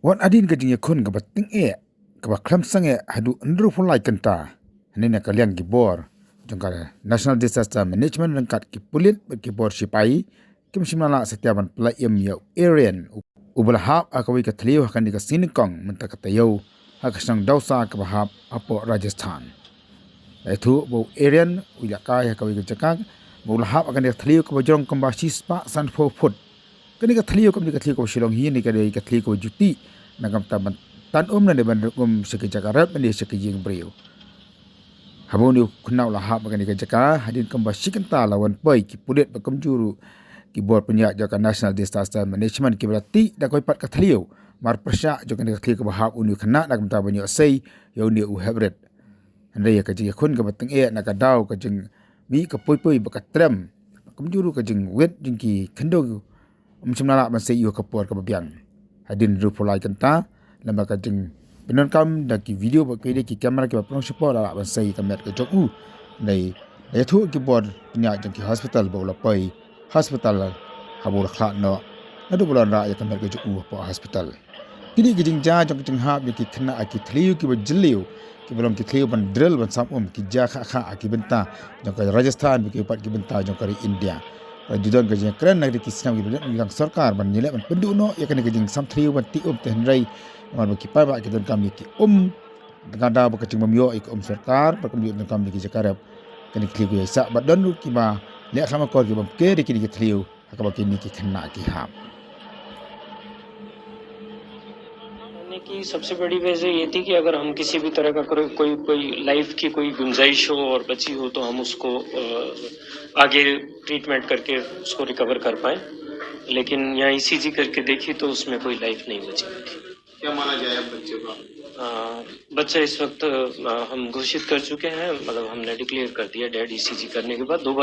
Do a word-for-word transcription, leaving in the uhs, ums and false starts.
Wat hadien ka jingïakhun kaba tyngeh, kaba khlem sangeh haduh hynriewphew lai kynta, hangne na ka liang ki bor jong ka National Disaster Management ryngkat ki pulit bad ki bor shipai, kim shym la lah satia ban pyllait im ïa u Aryan, u, uba la hap ha kawei ka thliew ha kane ka sngi nyngkong mynta ka taïew ha ka shnong Dausa kaba hap hapoh Rajasthan. La ïathuh ba u Aryan u ïalehkai ha kawei ka jaka ba u la hap ha kane ka thliew kaba jrong kumba shispah sanphew phut. Kane ka thliew kam dei ka thliew kaba shu long hi, ne ka dei ka thliew kaba ju tih na ka bynta ban tan um ne ban rung um sha ka jaka rep ne sha ka ïing briew. Haba une u khynnah u la hap ha kane ka jaka, hadien kumba shi kynta la wan poi ki pulit bad kumjuh ruh ki bor pynïaid jong ka National Disaster Management kiba la tih da kawei pat ka thliew marpyrshah jong kane ka thliew kaba hap une u khynnah na ka bynta ban ïoh sei ïa une u hep rit. Hynrei ïa ka jingïakhun kaba tyngeh na ka daw ka jingmih ka poi poi bad ka trem, kumjuh ruh ka jingwit jong ki khyndew, ym shym la lah ban sei ïa u ha ka por kaba biang. Hadien hynriewphew lai kynta, lem bad ka jingpyndonkam da ki video bad ki, ki kamera kiba pynlong shapoh, la lah ban sei ïa ka met ka jong u. Hynrei la ïathuh ki bor pynïaid jong ki hospital ba u la poi hospital haba u la khlad noh, naduh ba u la wanrah ïa ka met ka jong u hapoh hospital. Kine ki jingjia jong ka jinghap ïa ki khynnah ha ki thliew kiba jylliew, kiba long ki thliew ban drill ban sam um, ki jia kha kha ha ki bynta jong ka Rajasthan bad kiwei pat ki bynta jong ka ri India. Ka ju don ka jingkren na ki snem kiba dang sorkar ban ïaleh ban pynduh noh ïa kane ka jingsam thliew ban tih um, te hynrei namar ba ki paidbah ki donkam ïa ki um, nga da ba ka jingbym ïoh ïa ka um sorkar bad kumjuh donkam ïa ki jaka rep, kane ka thliew ka ïaisah bad don ruh kiba leh kham akor kiba kyrkieh ïa kine ki thliew ha kaba kine ki khynnah ki hap. आने की सबसे बड़ी वजह ये थी कि अगर हम किसी भी तरह का कोई कोई कोई लाइफ की कोई गुंजाइश हो और बची हो तो हम उसको अ, आगे ट्रीटमेंट करके उसको रिकवर कर पाए। लेकिन यहाँ ईसीजी करके देखी तो उसमें कोई लाइफ नहीं बची हुई थी। क्या माना जाए अब बच्चे का? अ, बच्चा इस वक्त अ, हम घोषित कर चुके हैं, मतलब हमने डिक्लेयर कर दिया डेड ईसीजी करने के बाद। दो बार